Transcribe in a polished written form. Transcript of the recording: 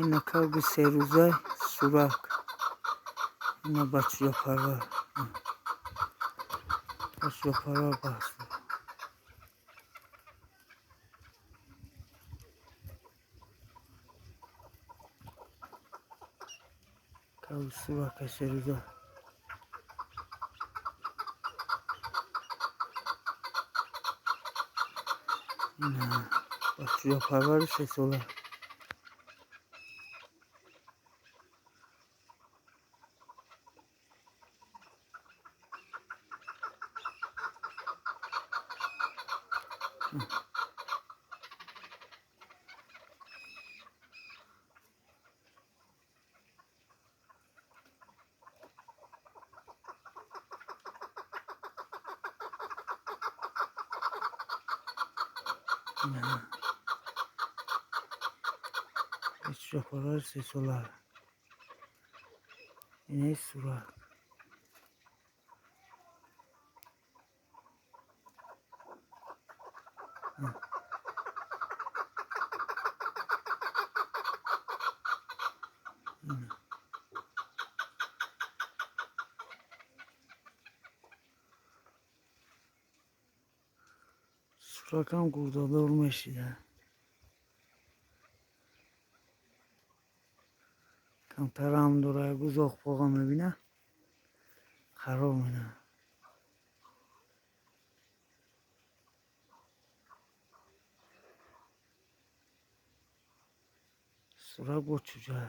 Ина кавги серӯза сурак. Ина ба чӯҷапарвар. Ба чӯҷапарвар баҳс. Кавги сурака серӯза. Ина ба чӯҷапарвари сесола. Ина чӯҷапарвари сесола. Инаи сурак. Суракам гурдадор мешида. Камтарам дора, гузоқпоға мебина, хароб мена. Сурак бо чӯҷа.